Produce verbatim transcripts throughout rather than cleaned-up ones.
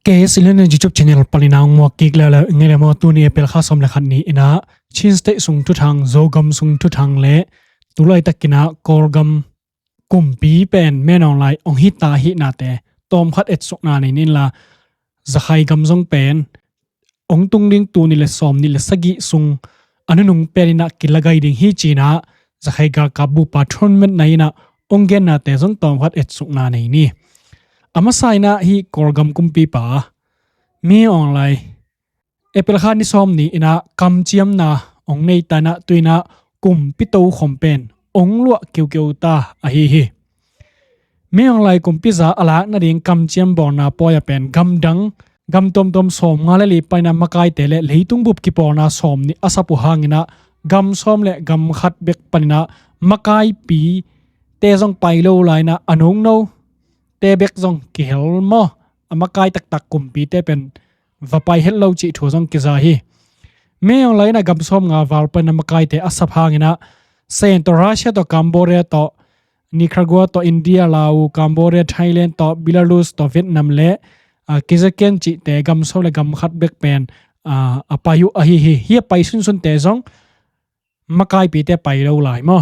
K S eleven YouTube channel panin a hong muak kik leuleu ing ei le maw. Tuni April kha sawm le khat ni-in ah Chin State sung thuthang, Zogam sung thuthang le tu laitakin ah Kawlgam kumpi pen Min Aung Hlaing hong hita ahihnate tawmkhat etsukna nei ni inla, Zakhai gam zong pen hong tung ding tul nih le sawm nih le sagih sung a nunung penin ah kilagai ding hi ci-in ah Zakhai galkap bupa thunmetna in ah hong gennate zong tawmkhat etsukna nei ni. A masa in ah hih Kawlgam kumpipa Min Aung Hlaing April kha ni sawm ni-in ah kamciamna hong nei ta in ah tu-in ah kumpi tokhom pen hong luah kiukiu ta ahi hi. Min Aung Hlaing kumpiza a lak nading kamciam bawlna pawi-ah pen gamdang gam tuamtuam sawmnga le li panin ah makaite le leitung bup kipawlna sawm nih a sap uh hangin ah gam sawm le gam khat bek panin ah makaipite zong pai lo lai-in ah a nonote bek zong kihel maw, a makai taktak kumpite pen va pai het lo cih thu zong kiza hi. Min Aung Hlaing in ah gam sawmnga val panin ah makaite a sap hangin ah Sen tawh, Russia tawh, Cambodia tawh, Nicaragua tawh, India, Laos, Cambodia, Thailand tawh, Belarus tawh, Vietnam le, ah, Kazakhstan cihte gam sawm le gam khat bek pen, ah, a pai uh ahi hi. Hih a pai sunsunte zong makaipite pai lo lai maw.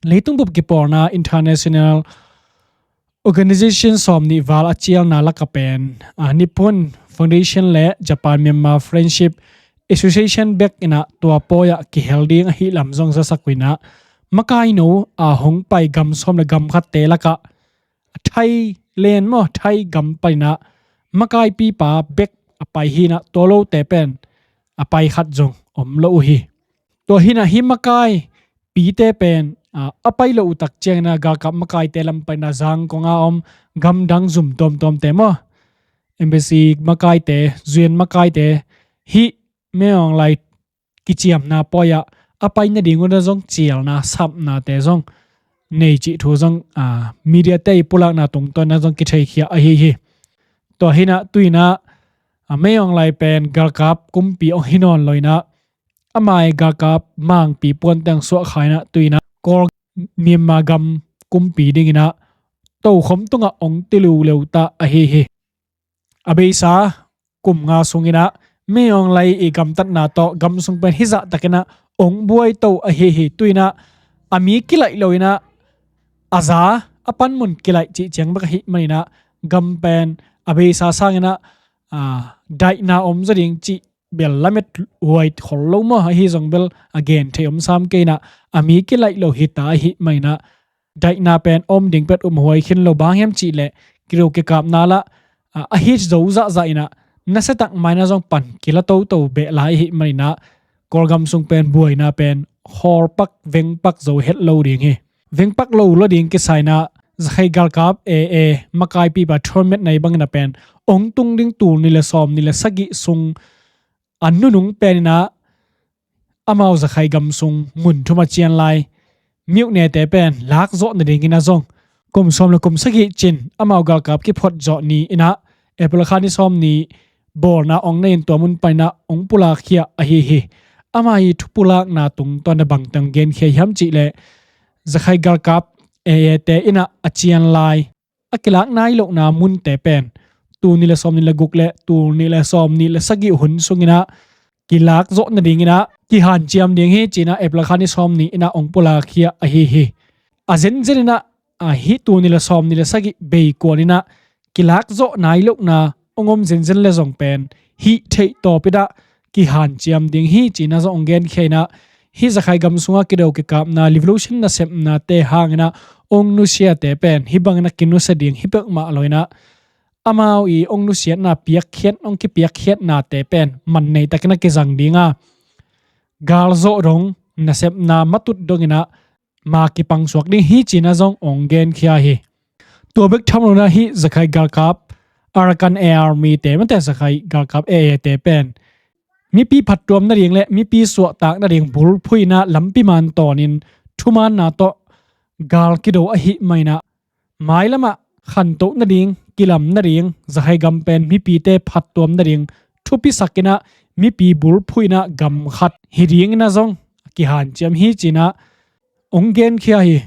Leitung bup kipawlna international organization sawm nih val a cialna lakah pen, ah, Nippon Foundation le Japan Myanmar Friendship Association bek in ah tua pawi-ah kihel ding ahi lam zong zasak uh in ah makaino a hong pai gam sawm le gam khatte lakah Thailand maw, Thai gam panin ah makaipipa bek a pai hi-in ah tua lote pen a pai khat zong om lo uh hi. Tua hi-in ah hih makaipite pen, ah, a pai lo uh tak ciangin ah galkap makaite lam panin ah Zangkong a om gamdang zum tuamtuamte maw, embassy makaite, U N makaite, hih Min Aung Hlaing kiciamna pawi-ah a pai nading un ah zong cialna sapnate zong nei cih thu zong, ah, mediate i pulakna tungtawn ah zong kitheikhia ahi hi. Tua hi-in ah tu-in ah, ah, Min Aung Hlaing pen galkap kumpi hong hi nawn lo-in ah ama i galkap mangpi puante hong suahkhia-in ah tu-in ah Kawl Myanmar gam kumpi dingin ah tokhom tungah hong ti leuleu ta ahi hi. A beisa kum nga sungin ah Min Aung Hlaing i gamtatna tawh gam sung pen hih zahtakin ah hong buaito ahi hi. Tu-in ah a mi kilaih lo-in ah a za a panmun kilaih cih ciang bek ahih manin ah gam pen a beisa sangin ah, ah, daihna om zaw ding cih bel lamet huai khol lo maw, ahi zong bel a gen thei om sam kei-in ah a mi kilaih lo hi ta ahih manin ah daihna pen om ding pet um huai khin lo, bang hiam cih leh kido kikapna lah, ah, a hit zo zahzah in ah nasiatak mai-in ah zong pan kila toto beh lai ahih manin ah Kawlgam sung pen buaina pen khawlpak vengpak zo het lo ding hi. Vengpak lo lo ding kisa-in ah Zakhai galkap A A makaipipa thunmetna i bangin ah pen hong tung ding tul nih le sawm nih le sagih sung a nunung penin ah amau Zakhai gam sung mun thum a cian lai myone te pen lakzawh nadingin ah zong kum sawm le kum sagih cin amau galkap kiphot zawh ni-in ah April kha ni sawm ni bawlna hong nei-in tua mun panin ah hong pulakkhia ahi hi. Ama i thupulakna tungtawn ah bangteng genkhia hiam cih leh Zakhai galkap A A te in ah a cian lai a kilak nai lohna munte pen tul nih le sawm nih le guk le tul nih le sawm nih le sagih hun sungin ah kilak zawh nadingin ah kihanciam ding hi ci-in ah April kha ni sawm ni-in ah hong pulakkhia ahi hi. A zenzen in ah, ah, hih tul nih le sawm nih le sagih bei kuan in ah kilak zawh nai lohna hong om zenzen le zong pen hih theih tawpin ah kihanciam ding hi ci-in ah zong hong genkhia in ah hih Zakhai gam sungah kido kikapna revolution nasepnate hangin ah hong nusiate pen hih bangin ah kinusia ding hi peuhmah lo-in ah amau i hong nusiatna piakkhiat, hong kipiakkhiatnate pen man nei takin ah kizang ding a, galzawh dong, nasepna matut dongin ah ma kipangsuak ding hi ci-in ah zong hong genkhia hi. Tua bek tham lo-in ah hih Zakhai galkap Arakan Army te, mate Zakhai galkap A A te pen mipi phattuam nading le mipi suahtak nading bulphuh in ah lampi man tawnin thumaanna tawh gal kido ahih manin ah mailamah khantoh nading, kilam nading, Zakhai gam pen mipite phattuam nading thupisak in ah mipi bulphuh in ah gam khat hi dingin ah zong kihanciam hi ci-in ah hong genkhia hi.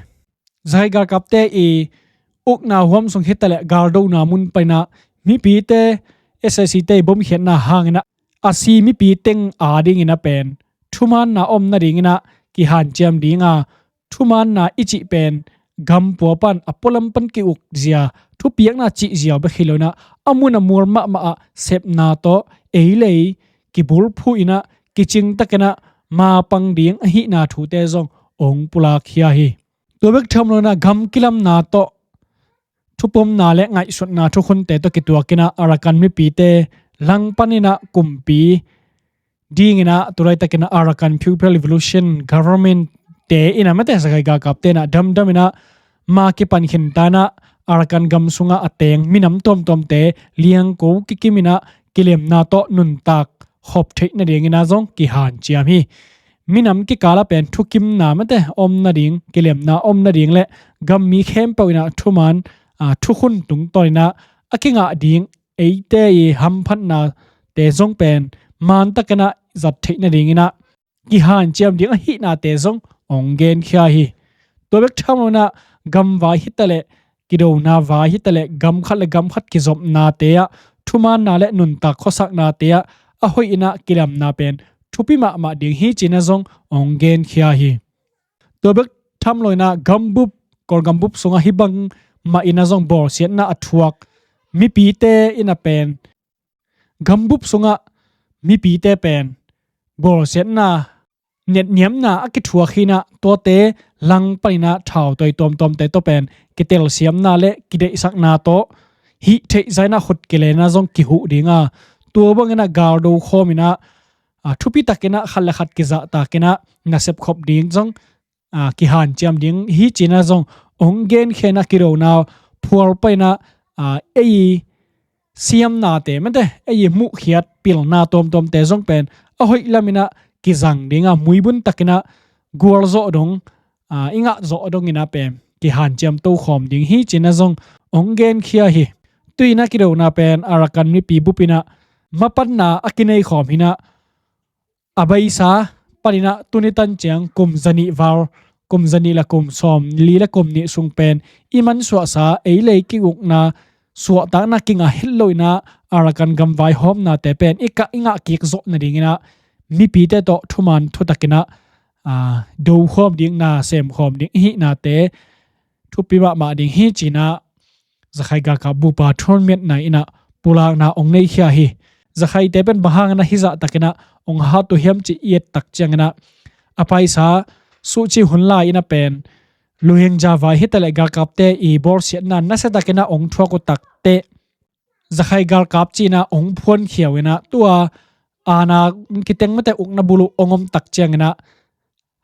Zakhai galkapte i ukna huam sung hi ta leh galdona mun panin ah mipite SAC te bomkhiatna hangin ah a si mipi teng a dingin ah pen thumaanna om nadingin ah kihanciam ding a, thumaanna i cih pen gam pua pan a pualam pan ki-uk zia, thupiakna cih zia bek hi lo in ah a mun a mual mahmah ah sepna tawh ei le ei kibulphuh in ah kicing takin ah mapang ding ahihna thute zong ong pulak khia hi. Tua bek tham lo in ah gam kilamna tawh thupomna le ngaihsutna thukhunte tawh kituakin ah Arakan mipite langpan in ah kumpi dingin ah tulaitakin ah Arakan People Revolution Government te in ah mate Zakai galkapte in ah damdam in ah ma kipan khinta in ah Arakan gam sungah a teng minam tuamtuamte liangko kikim in ah kilemna tawh nuntak khop theih nadingin ah zong kihanciam hi. Minam kikal ah pen thukimna mate om nading, kilemna om nading le gammi khempeuh in ah thumaan, aa, thukhun tungtawn in ah a kingah ding eite i hamphatnate zong pen mantakin ah zat theih nadingin ah kihanciam ding ahihnate zong ong genkhia hi. Tua bek tham lo in ah gamvai hitaleh, kidona vai hitaleh, gam khat le gam khat kizopnate ah thumaanna le nuntak khuasaknate ah a hoih in ah kilamna pen thupi mahmah ding hi ci-in ah zong ong genkhia hi. Tua bek tham lo in ah gambup, Kawlgambup sungah hih bang mah in ah zong bawlsiatna a thuak mipite in ah pen, gambup sungah mipite pen bawlsiatna, netniamna a kithuak hi in ah tuate langpan in ah thautawi tuamtuamte tawh pen kitelsiamna le kideihsakna tawh hih theih zah in ah khut kile in ah zong kihuh ding a, tua bangin ah galdo khawm in ah, aa, thupitakin ah khat le khat kizahtakin ah nasep khop ding zong, aa, kihanciam ding hi ci-in ah zong ong genkhia in ah kidona phual pan in ah, aa, ei siamnate mate, ei muhkhiat pilna tuamtuamte zong pen a hoih lam in ah kizang ding a, muibun takin ah gualzawh dong, aa, i ngahzawh dong in ah pen kihanciam tokhawm ding hi ci-in ah zong ong genkhia hi. Tu-in ah kidona pen Arakan mipi bup in ah mapanna a kineikhawm hi in ah a beisa panin ah tuni tan ciang kum zanih val, kum zanih le kum sawmli le kum nih sung pen i mansuahsa ei le ei ki-ukna suahtakna kingah het lo in ah Arakan gamvai hawmnate pen i kah i ngah kik zawh nadingin ah mipite tawh thumaan thutakin ah, aa, dokhawm ding, na semkhawm ding ihihnate thupi mahmah ding hi ci-in ah Zakhai galkap bupa thunmiatna in ah pulakna ong neikhia hi. Zakhaite pen bang hangin ah hih zahtakin ah ong hat uh hiam cih i et tak ciangin ah a paisa suhci hun lai in ah pen Rohingya vai hitaleh galkapte i bawlsiatna nasiatakin ah ong thuak uh takteh Zakhai galkap ci-in ah ong phuankhia uh in ah tua aana kiteng mate ukna buluh ong om tak ciangin ah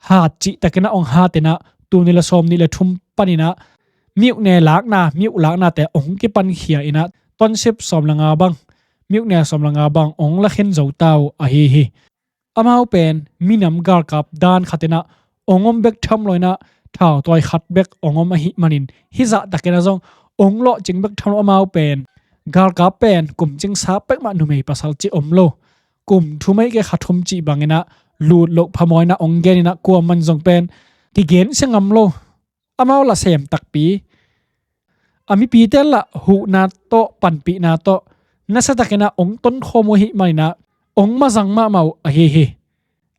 hat cihtakin ah ong hat in ah tuni le sawmnih le thum panin ah myone lakna, myo laknate ong kipankhia in ah township sawm le nga bang, myone sawm le nga bang ong lakhin zo ta uh ahi hi. Amau pen minam galkap dan khat in ah ong om bek tham lo in ah thautawi khat bek ong om ahih manin hih zahtakin ah zong ong lawhcing bek tham lo. Amau pen galkap pen kumcingsa pek mah, numei pasal cih om lo. Kum thum ahih kei kha thum cih bangin ah lut loh phamawh in ah ong gen in ah kuaman zong pen kigen sia ngam lo. Amau la sem takpi, a mipite lah huhna tawh panpihna tawh nasiatakin ah ong tonkhawm uh ahih manin ah ong mazang mahmah uh ahi hi.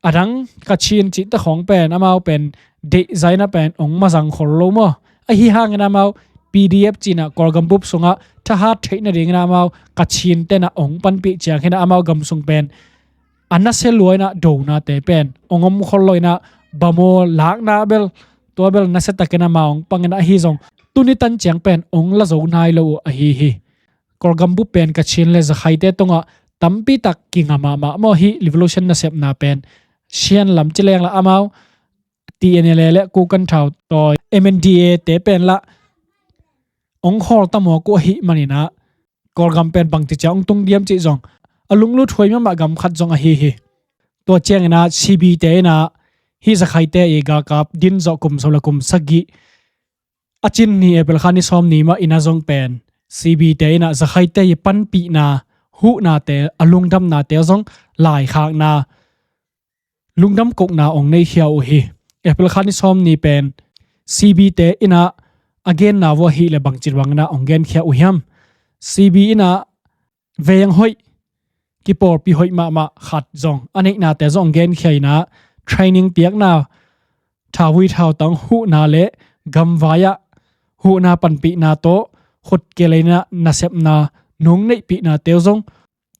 A dang Kachin cihte khawng pen amau pen deihzah in ah pen ong mazang khol lo maw? Ahi hangin amau PDF ci-in ah Kawlgambup sungah thahat theih nadingin ah amau Kachin ten ah ong panpih ciang hi in ah amau gam sung pen a nasia lua in ah donate pen ong om khol lo in ah bamaw lakna bel, tua bel nasiatakin ah ma ong pang in ah ahi zong tuni tan ciang pen ong la zo nai lo uh ahi hi. Kawlgambup pen Kachin le Zakhaite tungah tampi tak kinga mahmah maw hih revolution nasepna pen. Shan lam ci leng lah amau TNLA le Kukan Thau tawi MNDAA te pen lah ong khawl ta mawk uh ahih manin ah Kawlgam pen bangci ciang ong tung diam cih zong a lunglut huai mahmah gam khat zong ahi hi. Tua ciangin ah CB te in ah hih Zakhaite i galkap din zawh kum sawm le kum sagih a cin ni April kha ni sawmnih mah in ah zong pen CB te in ah Zakhaite i panpihna, huhnate, a lungdamnate zong laikhakna, lungdam kohna ong neikhia uh hi. April kha ni sawmnih pen CB te in ah a genna uh ahih leh bangci bangin ah ong genkhia uh hiam? CB in ah veng hoih, kipawlpi hoih mahmah khat zong a neihnate zong hong genkhia inah, training piakna, thauvui thautang huhna le gamvai-ah huhna panpihna tawh khutkelenah nasepna nung neihpihnate uh zong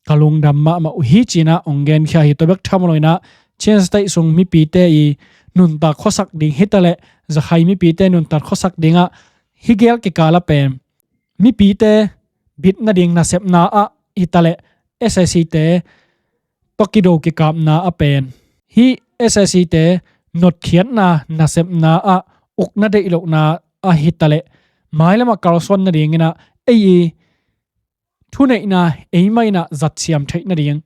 ka lungdam mahmah uh hi cinah hong genkhia hi. Tua bek tham lo inah Chin State sung mipite i nuntak khuasak ding hitaleh Zakhai mipite nuntak khuasak dingah hih gel kikala pen mipite bit nading nasepna ah hitaleh S A C te tawh kido kikapna ah pen hih S A C te notkhiatna nasepna ah ukna deih lohna ah hitaleh mailamah kalsuan nadinginah ei i thuneihna eimah inah zatsiam theih nading,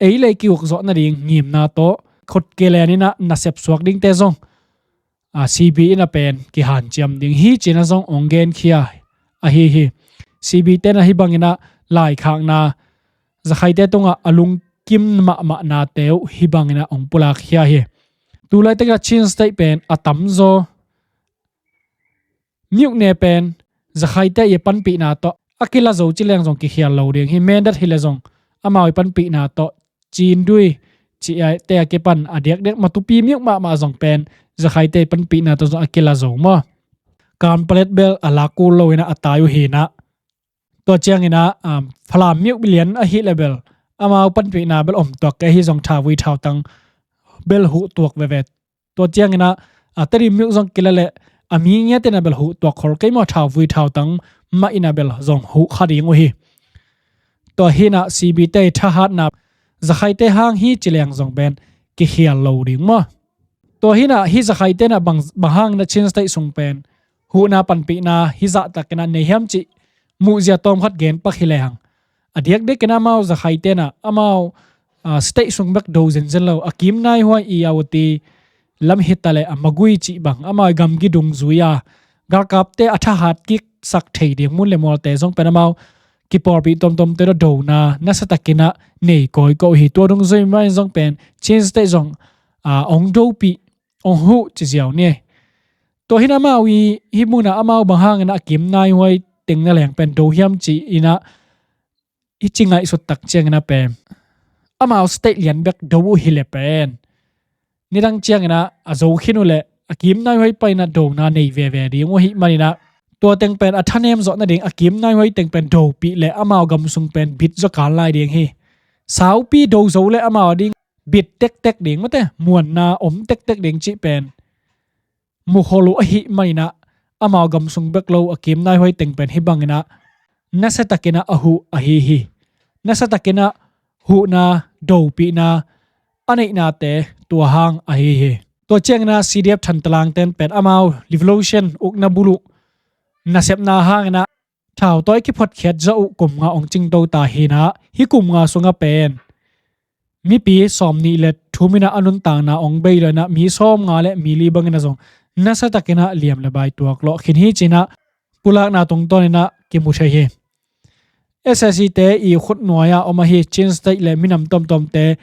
ei lei ki-uk zawh nading ngimna tawh khutkelenah nasep suak dingte zong a, C B inah pen kihanciam ding hi cinah zong hong genkhia ahi hi. C B tenah hih banginah laikhakna, Zakhaite tungah a lungkim mahmahnate uh hih banginah hong pulakkhia hi. Tulaitakah Chin State pen a tamzaw myone pen Zakhaite i panpihna tawh a kila zo ci leng zong kikhial lo ding hi. Mindat hileh zong amau i panpihna tawh Chin dui cihte a kipan a diakdiak Matupi myo mahmah zong pen Zakhaite i panpihna tawh zong a kila zo maw? Kanpalet bel a lak kul lo inah a tai uh hinah, tua cianginah, um, Falam myo lian ahileh bel amau panpihna bel om tuak kei ahi zong thauvui thautang bel huh tuak veve. Tua cianginah a Tedim myo zong kila leh a mi ngiatinah bel huh tuak khol kei maw, thauvui thautang mah inah bel zong huh kha ding uh hi. Tua hinah C B te i thahatna Zakhaite hang hi ci leng zong pen kikhial lo ding maw? Tua hinah hih Zakhaite inah bang, bang hanginah Chin State sung pen huhna panpihna hih zahtakinah nei hiam cih muhzia tawmkhat genpak hi lehang, a diakdiakinah amau Zakhaite inah amau, a, state sung bek do zenzen lo, a Kim Nai Huai i a uti lam hitaleh a Magui cih bang amau i gamgi dungzui a galkapte a thahat kiksak thei ding mun le mualte zong pen amau kipawlpih tuamtuamte tawh dona nasatakinah nei kawikawi hi. Tua dungzui mah in zong pen Chin State zong, a, hong dopih, hong huh ci ziau ni. Tua hinah amau i hih munah amau bang hanginah a Kim Nai Huai teng na leng pen do hiam ci inah i ci ngaihsut tak cianginah pen amau state lian bek do uh hileh pen nidang cianginah a zo khin uhleh a Kim Nai Huai paninah dona nei veve ding uh ahih maninah tua teng pen a thanem zawh nading a Kim Nai Huai teng pen dopih leh amau gam sung pen bit zaw kal lai ding hi. Saupi do zo leh amau ading bit tektek ding mate, muanna om tektek ding cih pen mukhol uh ahih maninah amau gam sung bek lo a Kim Nai Huai teng pen hih banginah nasatakinah a huh ahi hi. Nasatakinah huhna dopihna a neihnate tua hang ahi hi. Tua cianginah C D F Thantalang ten pen amau revolution ukna buluh nasepna hanginah thautawi kiphotkhiat zawh uh kum nga hong cingto ta hinah hih kum nga sungah pen mipi sawmnih le thum inah a nuntakna hong bei lo inah mi sawmnga le mi li banginah zong nasatakinah liam le bai tuak lawh khin hi cinah pulakna tungtawninah kimu thei hi. S A C te i khutnuai-ah om ahi Chin State le minam tuamtuamte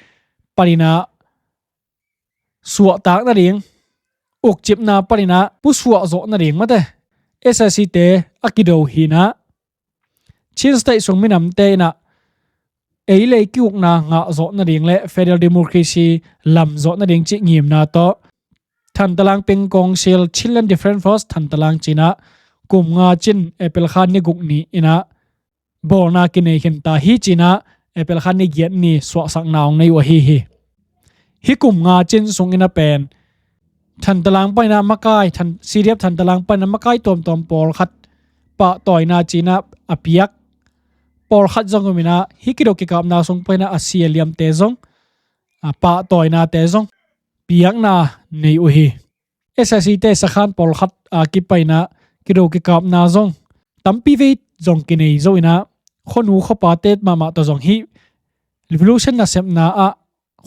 paninah suahtak nading, ukcipna paninah pusuah zawh nading mate S A C te a kido hinah Chin State sung minamte inah ei lei ki-ukna ngah zawh nading le federal democracy lam zawh nading cih ngimna tawh Thantalang Peng Council, Chinland Defence Force Thantalang cinah kum nga cin April kha ni guk ni inah bawlna kinei khin ta hi cinah April kha ni giat ni suahsakna hong nei uh ahi hi. Hih kum nga cin sunginah pen Thantalang paninah makai, Than-, C D F Thantalang paninah makai tuamtuam pawlkhat pahtawina cinah a piak pawlkhat zong om inah hih kido kikapna sung paninah a sia liamte zong, a pahtawinate zong piakna nei uh hi. S A C te sakhan pawlkhat a kipaninah kido kikapna zong tampi vei zong kinei zo inah khuanu khuapate mahmah tawh zong hih revolution nasepna ah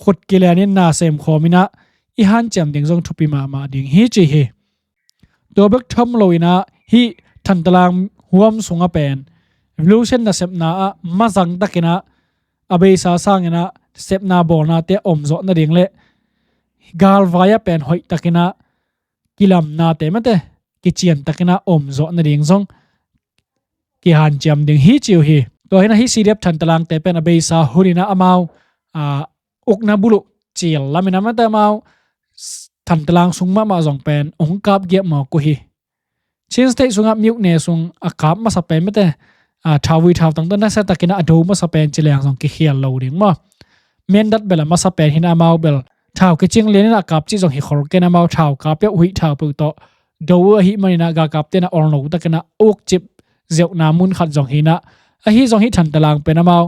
khut kilenin na semkhawm inah i hanciam ding zong thupi mahmah ding hi ci hi. Tua bek tham lo inah hih Thantalang huam sungah pen revolution nasepna ah mazang takinah a beisa sanginah sepna bawlnate omzawh nading le galvai-ah pen hoih takinah kilamnate mate kician takinah omzawh nading zong kihanciam ding hi ci uh hi. Tua hi-in ah hih C D F Thantalangte pen a beisa hun in ah amau, ah, ukna buluh cil lam in ah mate amau s-, Thantalang sung mahmah zong pen hong kap giap mawk uh hi. Chin State sungah mi ukne sung a kap masa pen mate, ah, thauvui thautang tawh nasia takin ah a do masa pen ci leng zong kikhial lo ding maw. Mindat bel a masa pen hi-in ah amau bel thau kicing lian in ah kap cih zong hi khol kei in ah amau thau kap peuh huih thau peuh tawh do uh ahih manin ah galkapte in ah olno takin ah ukcip ziauhna mun khat zong hi-in ah, ahi zong hih Thantalang pen amau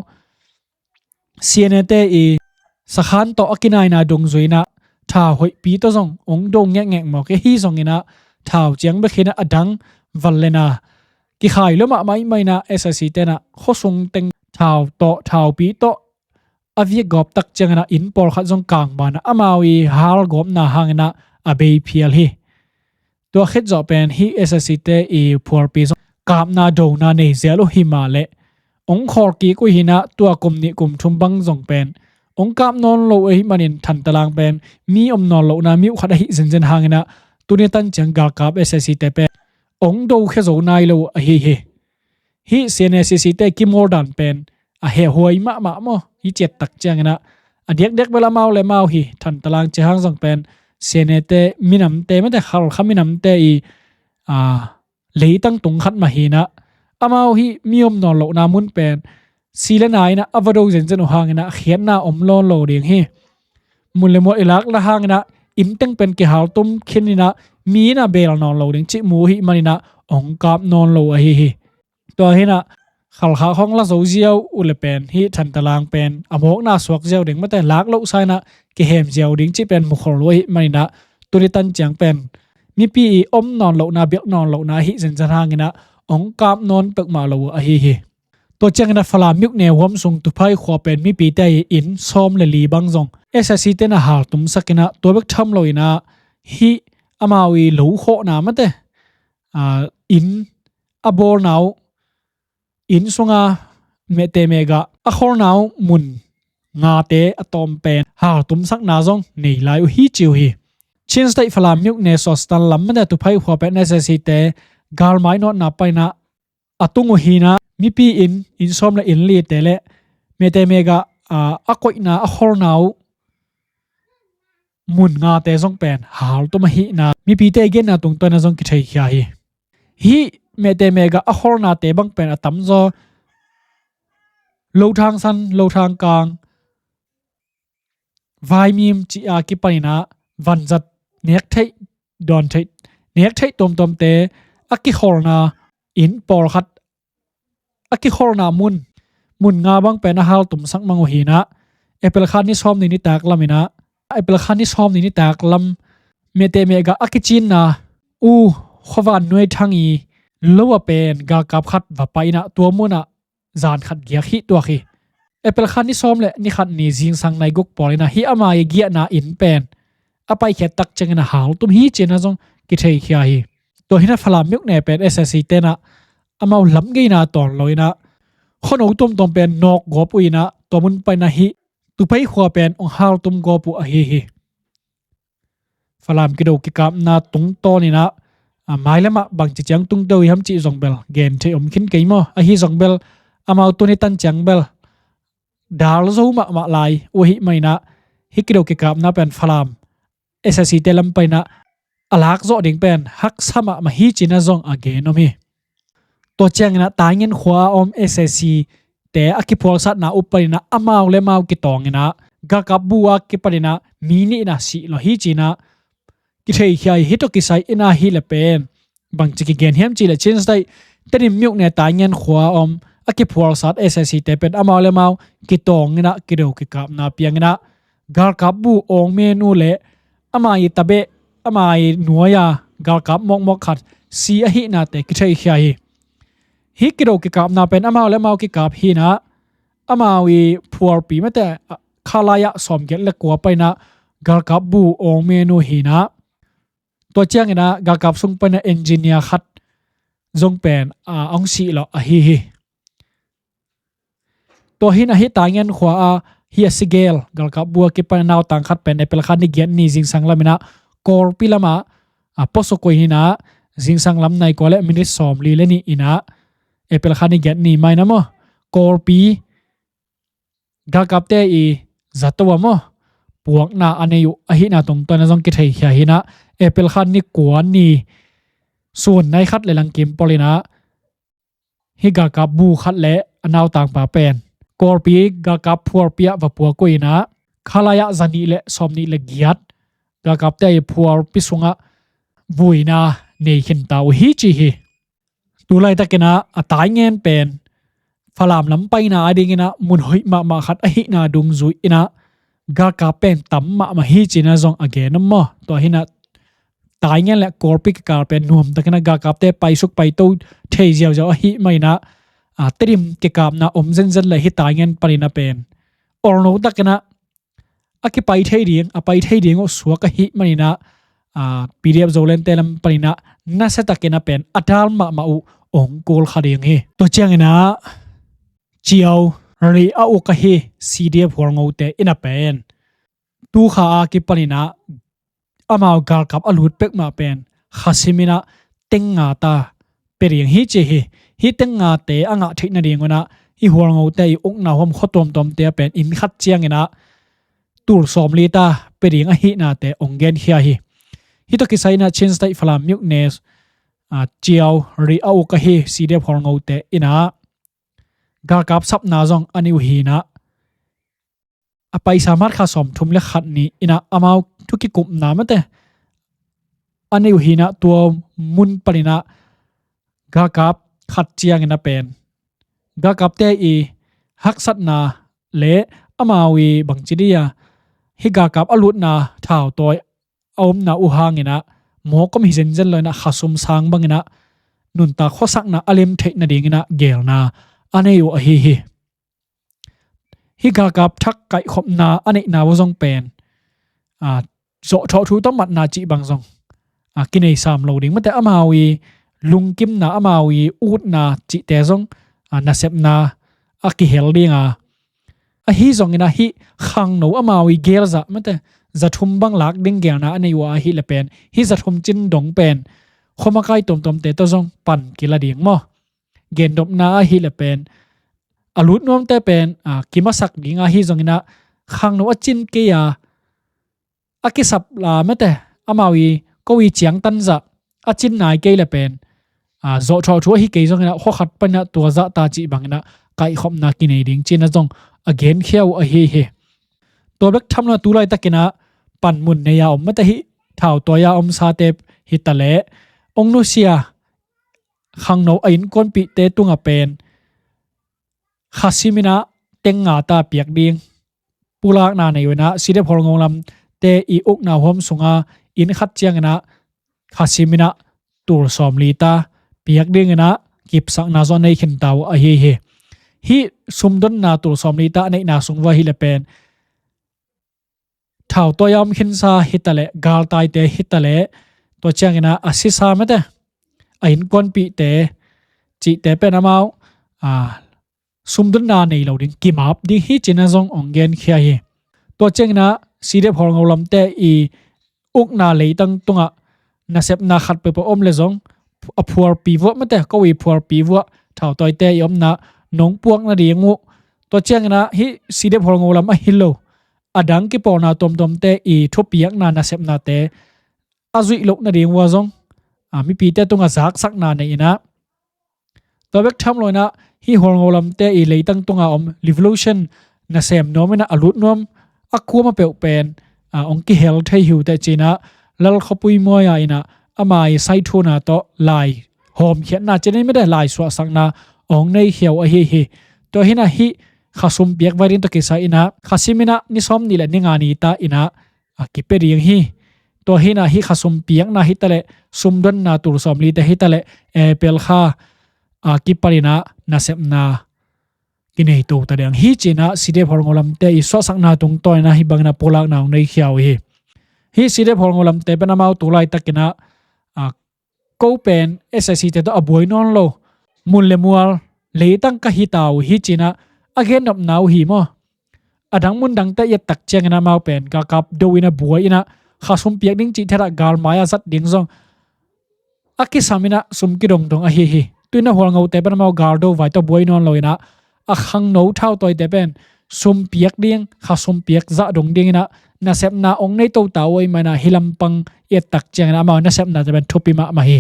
C N A te i sakhan tawh a kinaina dungzui in ah thau hoihpi tawh zong hong do ngekngek mawk hi. Ahi zongin ah thau ciang bek hi-in ah a dang van le na kikhai lua mahmah ahih manin ah S A C te in ah khuasung teng thau tawh thaupi tawh a vik gawp tak ciangin ah inn pawlkhat zong kangban ah amau i hal gawpna hangin ah a bei phial hi. Tua khit zawh pen hih S A C te i phualpi zong kapna dona nei zel uh hi mah leh hong khawl kik uh hi-in ah tua kum nih kum thum bang zong pen hong kap nawn lo ahih manin Thantalang pen mi om nawn lohna mi uh khat ahi zenzen hangin ah tuni tan ciang galkap S A C te pen hong do khia zo nai lo uh ahi hi. Hih C N A C C te kimawl dan pen a hehhuai mahmah maw. Hih ciat tak ciangin ah a diakdiak bel amau le amau hi. Thantalang cih hang zong pen C N A te minamte mate Halkha minamte i, ah, leitang tung khat mah hi-in ah amau hih mi om nawn lohna mun pen si le na in ah a va do zenzen uh hangin ah khiatna om nawn lo ding hi. Mun le mual i lakna hangin ah inn teng pen kihaltum khin in ah mi in ah bel nawn lo ding cih mu ahih manin ah hong kap nawn lo ahi hi. Tua hi-in ah Halkha khawng la zo ziau uh le pen hih Thantalang pen a mawkna suak ziau ding mate lak lohsa in ah kihem ziau ding cih pen mu khol lo ahih manin ah tuni tan ciang pen mipi i om nawn lohna, biak nawn lohna ahi zenzen hangin ah hong kap nawn peuhmah lo uh ahi hi. Tua ciangin ah Falam mi ukne huam sung Tuphai khua pen mipite i inn sawm le li bang zong S A C te in ah haltumsak in ah tua bek tham lo in ah hih amau i lo khawhna mate, ah, inn a bawlna uh, inn sunga mehteh mehgah a kholna uh mun ngate a tawm pen haltumsakna zong nei lai uh hi ci uh hi. Chin State Falam mi ukne Sawstan lam mate Tuphai khua pen S A C te galmai nawtna panin ah a tung uh hi-in ah mipi inn, inn sawm le inn lite le mehteh mehgah, ah, a koihna a kholna uh mun ngate zong pen haltum ahihna mipite genna tungtawn in ah zong kitheikhia hi. Hih mehteh mehgah a kholnate bang pen a tamzaw Lothang San, Lothang Kang, Vaimim cih a kipanin ah vanzat nek theih, dawn theih, nek theih tuamtuamte a kikholna inn pawlkhat a kikholna mun, mun nga bang pen a haltumsak mang uh hi-in ah April kha ni sawmnih nitak lam in ah, April kha ni sawmnih nitak lam mehteh mehgah a kicinna uh Khuavan Nuai Thang i lo ah pen galkap khat va pai in ah tua mun ah zan khat giak hih tuak hi. April kha ni sawm le ni khat ni zingsang nai guk pawl in ah hih ama i giahna inn pen a paikhiat tak ciangin ah haltum hi ci-in ah zong kitheikhia hi. Tua hi-in ah Falam mi ukne pen S A C te in ah amau lamgeina tawn lo in ah khuano tuamtuam pen nawk gawp uh in ah tua mun panin ah hih Tuphai khua pen hong haltum gawp uh ahi hi. Falam kido kikapna tungtawn in ah, a, mailam ah bangci ciang tung deuh i hiam cih zong bel gen thei om khin kei maw. Ahi zong bel amau tuni tan ciang bel dal zo mahmah lai uh ahih manin ah hih kido kikapna pen Falam S A C te lam panin ah a lak zawh ding pen haksa mahmah hi ci-in ah zong a gen om hi. Tua ciangin ah Taingen khua a om S A C te a kiphualsatna uh panin ah amau le amau kitawng in ah galkap bu a kipanin ah mi nih in ah sih lawh hi ci-in ah kitheikhia hi. Hih tawh kisai in ah hih leh pen bangci kigen hiam cih leh Chin State Tedim mi ukne Taingen khua a om a kiphualsat S A C te pen amau le amau kitawng in ah kido kikapna piang in ah galkap bu awng men uh le ama i tabeh, ama i nuai-a galkap mawkmawk khat si ahihnate kitheikhia hi. Hih kido kikapna pen amau le amau kikap hi-in ah amau i phualpi mate, a, khalai ah sawmgiat le kua panin ah galkap bu awng men uh hi-in ah tua ciangin ah galkap sung panin ah engineer khat zong pen, a, hong sih lawh ahi hi. Tua hi-in ah hih Taingen khua a hih a si gel galkap bu a kipan a nautang khat pen April kha ni giat ni zingsang lam in ah Kawlpi lam ah, a, puasuk uh hi-in ah zingsang lam nai kua le minit sawmli le nih in ah April kha ni giat ni mah in ah maw Kawlpi galkapte i zato a maw, puakna a nei uh ahihna tungtawn a zong kitheikhia hi in ah, April kha ni kua ni sun nai khat le langkim pawlin ah hih galkap bu khat le a nautangpa pen Kawlpi galkap phualpi ah va puak uh in ah, kha lai-ah zanih le sawmnih le giat galkapte i phualpi sungah vuina nei khinta uh hi ci hi. Tu laitakin ah a taingen pen Falam lam paina a dingin ah mun hoih mahmah khat ahihna dungzui in ah galkap pen tam mahmah hi ci in ah zong a gen om maw. Tua hi in ah taingen le Kawlpi kikal pen nuamtakin ah galkapte paisuk paito thei ziauziau ahih manin ah, a, Tedim kikapna om zenzen le hih taingen panin ah pen olno takin ah a kipai thei ding, a pai thei ding uh suak ahih manin ah, a, P D F Zolandte lam panin ah nasiatakin ah pen a dal mahmah uh ong kul kha ding hi. Tua ciangin ah Ciau ri a uk ahi C D F Hualngote in ah pen tu kha a kipanin ah amau galkap a lut pek mah pen khasim in ah teng nga ta pia ding hi ci hi. Hih teng ngate a ngah theih nadingun ah hih Hualngote i ukna huam khua tuamtuamte ah pen inn khat ciangin ah tul sawmli ta pia ding ahihnate ong genkhia hi. Hih tawh kisai in ah Chin State Falam Myukness, a, Ciau ri a uk ahi C D F Hualngote in ah galkap sapna zong a nei uh hi in ah a paisa mat kha sawmthum le khat ni in ah amau thu kikupna mate a nei uh hi in ah tua mun panin ah galkap khat ciangin ah pen galkapte i haksatna le amau i bangci dih a hih galkap a lutna thautawi a omna uh hangin ah mawk om hi zenzen lo in ah khasum sang bangin ah nuntak khuasakna a lem theih nadingin ah geelna a nei uh ahi hi. Hih galkap thak kaihkhopna a neihna uh zong pen, a, zawhthawh thu tawh matna cih bang zong, a, kinei sam lo ding mate amau i lungkimna amau i utna cihte zong, a, nasepna a kihel ding a, ahi zongin ah hih khangno amau i geel zah mate zathum bang lak ding geelna a nei uh ahih le pen hih zathum cin dong pen khuamakai tuamtuamte tawh zong pan kila ding maw. Gendopna ahih le pen a lut nuamte pen, a, kimasak ding ahi zongin ah khangno a cin kei a a kisap la mate amau i ko i ciangtan zah a cin nai kei le pen, a, zawhthawh thu ahi kei zongin ah khuakhat panin ah tua zah ta cih bangin ah kaihkhopna kinei ding ci in ah zong a genkhia uh ahi hi. Tua bek tham lo in ah tu laitakin ah panmun nei a om mate hih thautawi a omsate hi ta leh ong nusia khangno a innkuanpihte tungah pen khasim in ah teng nga ta piak ding pulakna nei uh in ah C D F Hualngo lamte i ukna huam sunga inn khat ciangin ah khasim in ah tul sawmli ta piak dingin ah kipsakna zong a nei khinta uh ahi hi. Hih sumdonna tul sawmli ta a neihna sung uh ahih le pen thautawi a om khinsa hi ta leh galtaite hi ta leh tua ciangin ah a sisa mate a innkuanpihte cihte pen amau, a, sumdonna nei lo ding kimap ding hi ci in ah zong ong genkhia hi. Tua ciangin ah C D F Hualngo lamte i ukna leitang tungah nasepna khat peuhpeuh om le zong a phualpi vuah mate ko i phualpi vuah thautawite i omna nong puak nading uh tua ciangin ah hih C D F Hualngo lam ahi lo a dang kipawlna tuamtuamte i thupiakna nasepnate a zuih loh nading uh a zong, a, mipite tungah zaksakna nei in ah tua bek tham lo in ah hih Hualngo lamte i leitang tunga om revolution nasem nuam in ah a lut nuam a kuama peuh pen, a, ong kihel thei hi uh teh ci in ah Lal Khua Pui Muai a in ah ama i saithuna tawh lai hawmkhiatna ci in ah mate lai suahsakna ong neikhia uh ahi hi. Tua hi in ah hih khasum piak vai ding tawh kisai in ah khasim in ah ni sawmnih le ni nga ni ta in ah a kipia ding hi. Tua hi in ah hih khasum piakna hi ta leh sumdonna tul sawmlite hi ta leh April kha a kipan in ah nasepna kinei to ta ding hi ci in ah C D F Hualngo lamte i suahsakna tungtawn in ah hih bangin ah pulakna ong neikhia uh hi. Hih C D F Hualngo lamte pen amau tu laitakin ah, a, ko pen S A C te tawh a buai nawn lo mun le mual leitang ka hi ta uh hi ci in ah a gennopna uh hi maw. A dang mun dangte i et tak ciangin amau pen galkap do in ah buai in ah khasum piak ding cih thadah galmai a zat ding zong a kisam in ah sum kidongdong ahi hi. Tu in ah Hualngote pen amau galdo vai tawh buai nawn lo in ah a khangno thautawite pen sumpiak ding, kha sumpiak zah dong dinginah nasepna ong nei tota uh ahih manah hih lampang i et tak cianginah amau nasepnate pen thupi mahmah hi.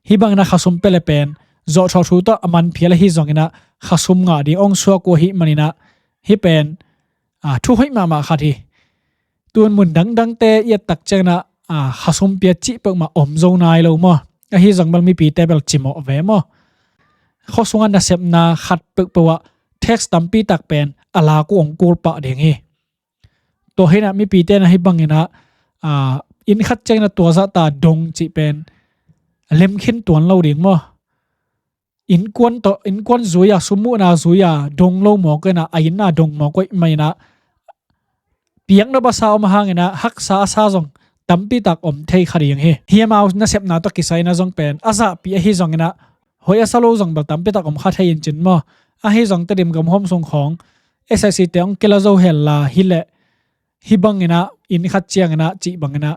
Hih bangin a khasum pia le pen zawhthawh thu tawh a man phial ahi zongin a khasum ngah ding ong suak uh ahih manin a hih pen a thuhoih mahmah khat hi. Tun mun dangdangte i et tak ciangin a khasum pia cih peuhmah om zo nai lo maw? Ahi zong bel mipite bel cimawh ve maw? Khua sungah nasepna khat peuhpeuh ah tax tampi tak pen a lak uh ong kul pah ding hi. Tua hi in a mipite na hih bangin a inn khat ciangin a tua zahta dong cih pen lemkhin tuan lo ding maw? Innkuan tawh, innkuan zui a, sum muhna zui a dong lo mawk in a, a inn a dong mawk uh ahih manin a piakna basa om hangin a haksa a sa zong tampi tak om thei kha ding hi. Hih amau nasepna tawh kisai in a zong pen a zahpih ahi zongin a hoih a sa lo zong bel tampi tak om kha thei in cin maw? Ahi zong Tedim gam huam sung khawng SAC te ong kila zo hel la hileh hih bangin a inn khat ciangin a cih bangin a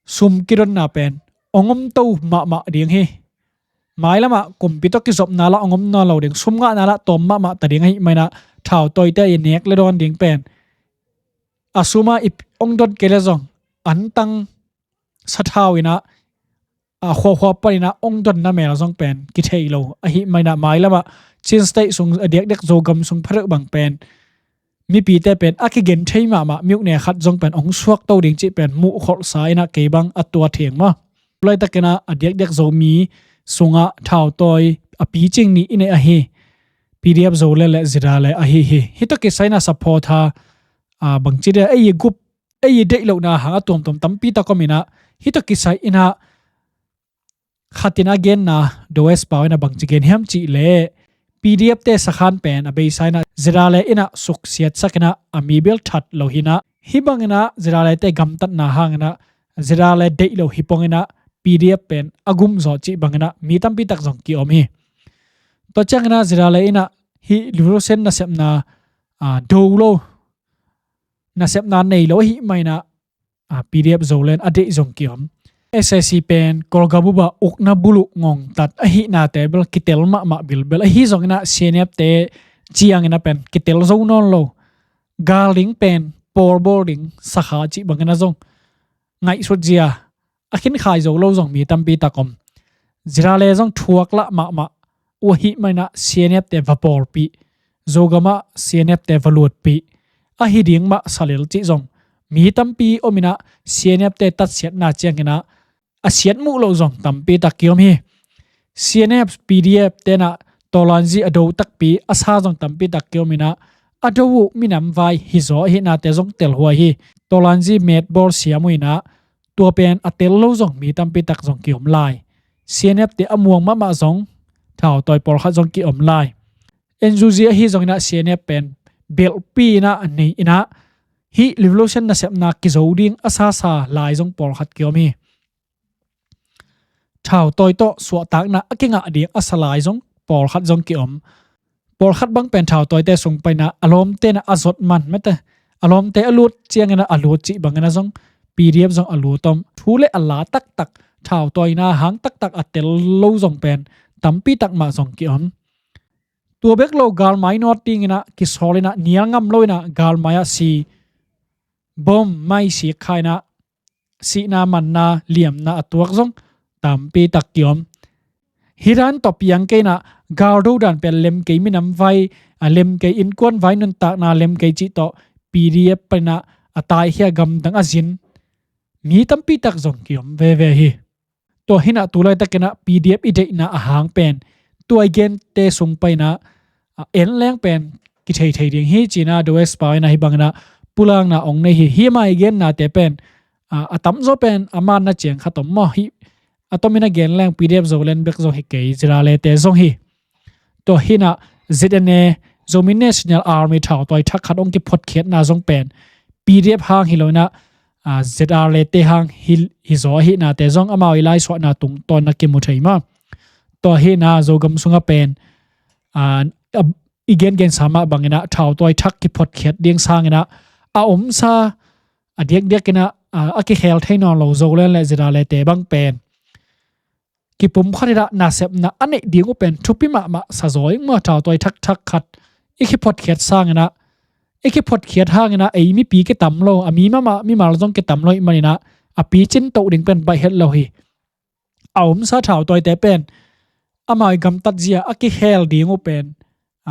sum kidonna pen ong om to mahmah ding hi. Mailamah kumpi tawh kizopna lah ong om nawn lo ding, sum ngahna lah tawm mahmah ta ding ahih manin a thautawite i nek le dawn ding pen a sum a i ong don kei le zong antang sathau in a a khuakhua panin a ong donna mel zong pen kithei lo ahih manin a mailamah Chin State sung a diakdiak Zogam sung pha deuh bang pen mipite pen a kigen thei mahmah miukne khat zong pen ong suak to ding cih pen muh kholhsa in a kei bang a tua theng maw? Tulaitak in a a diakdiak Zomi sungah thautawi a picing nih i neih ahi PDF Zoland le ZRA le ahi hi. Hih tawh kisai in a support a bangci dia ei i gup ei i deih lohna hang a tuamtuam tampi tak om in a hih tawh kisai in a khat in a genna Dawes pau in a bangci gen hiam cih leh PDF te sakhan pen a beisa in a ZRA le in a suksiatsak in a a mi bel that lo hi in a hih bangin a ZRA le te gamtatna hangin a ZRA le deih lo hi pong in a PDF pen a gum zaw cih bangin a mi tampi tak zong kiom hi. Tua ciangin a ZRA le in a hih revolution nasepna do lo nasepna nei lo ahih manin a PDF Zoland a deih zong kiom. SAC pen Kawlgam uh ah ukna buluh ngongtat ahihnate bel kitel mahmah bilbel ahi zongin a CNF te ciangin a pen kitel zo nawn lo. Gal ding pen pawl bawl ding sakha cih bangin a zong ngaihsut zia a khinkhai zo lo zong mi tampi tak om. ZRA le zong thuak lah mahmah uh ahih manin a CNF te va pawlpih, Zogam ah CNF te va luatpih ahi ding mah salel cih zong mi tampi om in a CNF te tatsiatna ciangin a a siat muh loh zong tampi tak kiom hi. CNF PDF te in a tawlanzi a do takpi a sa zong tampi tak kiom in a a do uh minam vai hi zaw ahihnate zong telhuai hi. Tawlanzi metbawl siam uh in a tua pen a tel lo zong mi tampi tak zong kiom lai. CNF te a muang mahmah zong thautawi pawlkhat zong kiom lai. NUG ahi zongin a CNF pen belhpi in a a nei in a hih revolution nasepna kizo ding a sasa lai zong pawlkhat kiom hi. Thautawi tawh suahtakna a kingah ding a sa lai zong pawlkhat zong kiom. Pawlkhat bang pen thautawite sung panin a a lawmte in a a zot man mete a lawmte a lut ciangin a a lut cih bangin a zong PDF zong a lut om. Thu le a la taktak thautawina hang taktak a tel lo zong pen tampi tak mah zong kiom. Tua bek lo galmai nawt dingin a kisawl in a nial ngam lo in a galmai ah si bom mai sik kha in a sihna manna liamna a tuak zong tampi tak kiom. Hih dan tawh piang kei in a galdo dan pen lem kei minam vai a lem kei innkuan vai nuntakna lem kei cih tawh PDF panin a a taikhia gamdang a zin mi tampi tak zong kiom veve hi. Tua hi in a tulaitak in a PDF i deihna a hang pen tua i gente sung panin a en leng pen kithei thei ding hi ci in a Dawes pau in a hih bangin a pulakna ong nei hi. Hih amah i gennate pen a tamzaw pen a manna ciang khat om maw? Hih a tomin a gen leng PDF Zoland bek zong hi kei, ZRA le te zong hi. Tua hi in a ZNA, Zomi National Army thautawi thak khat ong kiphotkhiatna zong pen PDF hang hi lo in a ZRA le te hang hi zaw ahihnate zong amau i laisuahna tungtawn in a kimu thei maw? Tua hi in a Zogam sungah pen i gengensa mah bangin a thautawi thak kiphotkhiat ding sangin a a omsa a diakdiak in a a kikhel thei nawn lo Zoland le ZRA le te bang pen kipumkhat in ah nasepna a neih ding uh pen thupi mahmah sa zaw ing maw, thautawi thakthak khat i kiphotkhiat sangin ah, i kiphotkhiat hangin ah ei mipi kitam lo, a mi mahmah mimal zong kitam lo ahih manin ah a picin toh ding pen baih het lo hi. A omsa thautawite pen amau i gamtat zia a kikhel ding uh pen,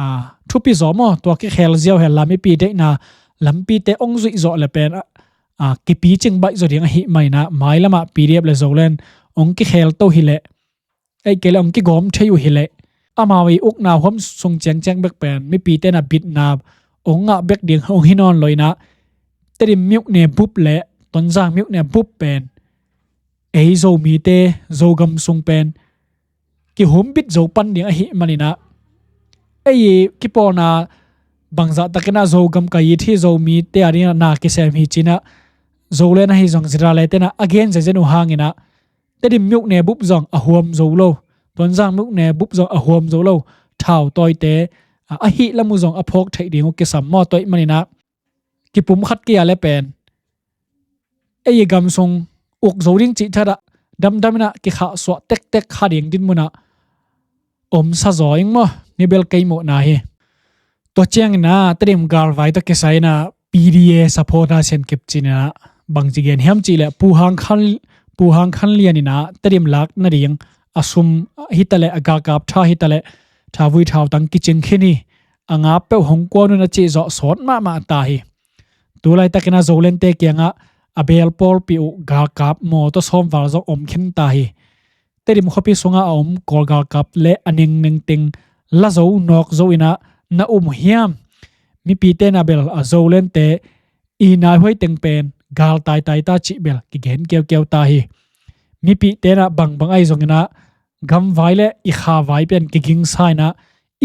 a, thupi zaw maw, tua kikhel ziau hel la mipi deihna lampite ong zuih zawh le pen, a, a, kipicing baih zaw ding ahih manin ah mailam ah P D F le Zoland ong kikhel to hi leh, ei kei le ong kigawm thei uh hi leh, amau i ukna huam sung ciangciang bek pen mipite in ah bitna ong ngah bek ding ong hi nawn lo in ah, Tedim myone bup le Tonzang myone bup pen ei Zomite, Zogam sung pen kihumbit zo pan ding ahih manin ah, ei kipawlna bangzah takin ah Zogam ka it hi, Zomite a dingin ah na kisem hi ci-in ah Zoland ahi zong zirale ten ah a gen zenzen uh hangin ah, Tedim myone bup zong a huam zo lo, Tonzang myone bup zong a huam zo lo thautawite, a, ahih lam uh zong a phawk theih ding uh kisam maw, tua ahih manin ah kipumkhat kei a le pen ei i gam sung uk zo ding cih thadah damdam in ah kikhahsuah tektek kha ding dinmun ah omsa zaw ing maw, ni bel kei muhna hi. Tua ciangin ah Tedim galvai tawh kisai in ah P D A supporter Sian Kip Cin in ah bangci gen hiam cih leh Pu Hang Khan, Pu Hang Khan Lian in ah Tedim lak nading a sum hi ta leh, a galkap tha hi ta leh, thavui thautang kicing khin hi, a ngap peuh hong kuan un a cih zawh sawt mahmah ta hi. Tu laitakin ah Zolente kiangah a beel pawlpi uh galkap mawtaw sawm val zong om khin ta hi. Tedim khuapi sungah a om Kawl galkap le a nengneng teng la zo nawk zo in ah na um uh hiam? Mipite in ah bel a Zolente i naihuai teng pen gal taitai ta cih bel kigen kiaukiau ta hi. Mipite in ah bangbang ahi zongin ah gamvai le i khavai pen kigingsa in ah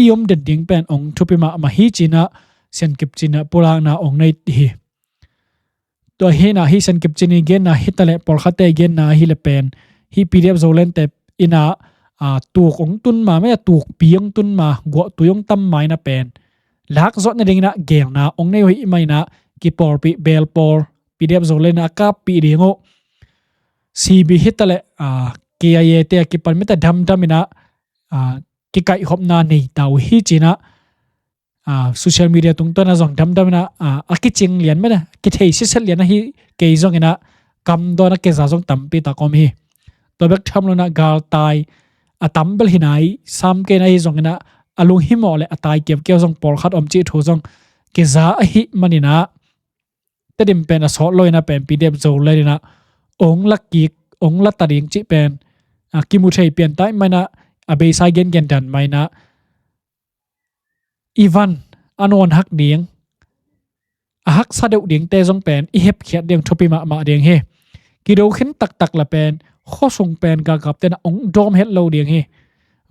i om den ding pen ong thupi mahmah hi ci-in ah Sian Kip Cin in ah pulakna ong nei hi. Tua hi in ah hih Sian Kip Cin i genna hi ta leh pawlkhatte i genna hi leh pen hih P D F Zolente in ah, a, tuk ong tun ma, mei a tukpi ong tun ma, guahtui ong tam ma in ah pen lak zawh nadingin ah geelna ong nei uh ahih manin ah kipawlpih beel pawl P D F Zoland in ah a kappih ding uh, C B hi ta leh, a, K I A te a kipan mei ta damdam in ah, a, kikaihkhopna nei ta uh hi ci-in ah, a, social media tungtawn ah zong damdam in ah, a, a kicing lian mei ta, kithei siaset lian ahi kei zongin ah kamdawn a kiza zong tampi tak om hi. Tua bek tham lo in ah galtai a tam bel hi nai sam kei in ah, ahi zongin ah a lunghimawh le a tai kiaukiau zong pawlkhat om cih thu zong kiza ahih manin ah Tedim pen a sawt lo in ah pen P D F Zoland in ah ong la kik, ong la ta ding cih pen, a, kimu thei pian ta ahih manin ah a beisa i gengen dan mah in ah i van a nawn hak ding, a haksa deuh dingte zong pen i hepkhiat ding thupi mahmah ding hi. Kido khin taktak le pen khuasung pen galkapte in ah ong dawm het lo ding hi.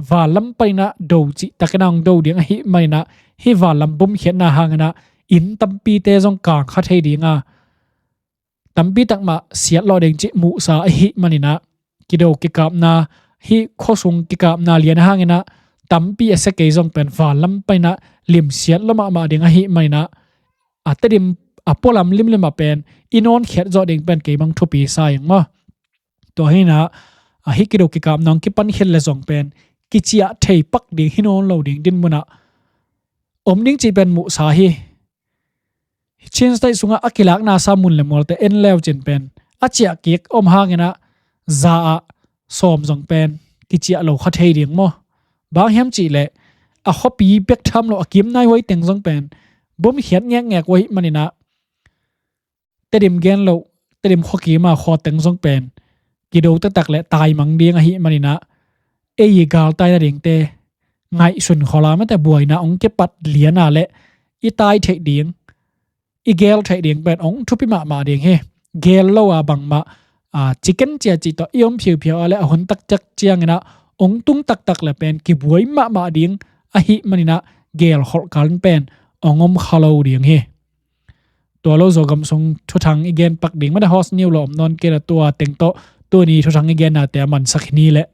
Van lam panin ah do cih takin ah ong do ding ahih manin ah hih van lam bomkhiatna hangin ah inn tampite zong kangkha thei ding a, tampi tak mah siatlawh ding cih muhsa ahih manin ah kido kikapna, hih khuasung kikapna lian hangin ah tampi a sia kei zong pen van lam panin ah limsiat lua mahmah ding ahih manin ah, a, Tedim a pualam limlim ah pen i nawnkhiat zawh ding pen kei bang thupi sa ing maw. Tua hi in ah, a, hih kido kikapna hong kipan khit le zong pen kiciah thei pak ding hi nawn lo ding dinmun ah om ding cih pen muhsa hi. Chin State sungah a kilakna sa mun le mualte en leu cin pen a ciah kik om hangin ah za ah sawm zong pen kiciah lo kha thei ding maw. Bang hiam cih leh a khuapi bek tham lo a kim naihuai teng zong pen bomkhiat ngekngek uh ahih manin ah Tedim gen loh, Tedim khuakim a khua teng zong pen kido taktak le taimang ding ahih manin ah ei i galtai nadingte ngaihsun khol a, mate buaina ong kipat lian a le i tai theih ding, i gel theih ding pen ong thupi mahmah ding hi. Gel lo a bangmah, a, ciken cia cih tawh i om phiuphiu a le a hun taktak ciangin ah ong tung taktak le pen kibuai mahmah ding ahih manin ah gel kholh kal pen ong om kha lo ding hi. Tua lo Zogam sung thuthang i gen pak ding mah a, host niu lo om nawn kei a, tua teng tawh tuni thuthang i gennate a mansak hi ni leh.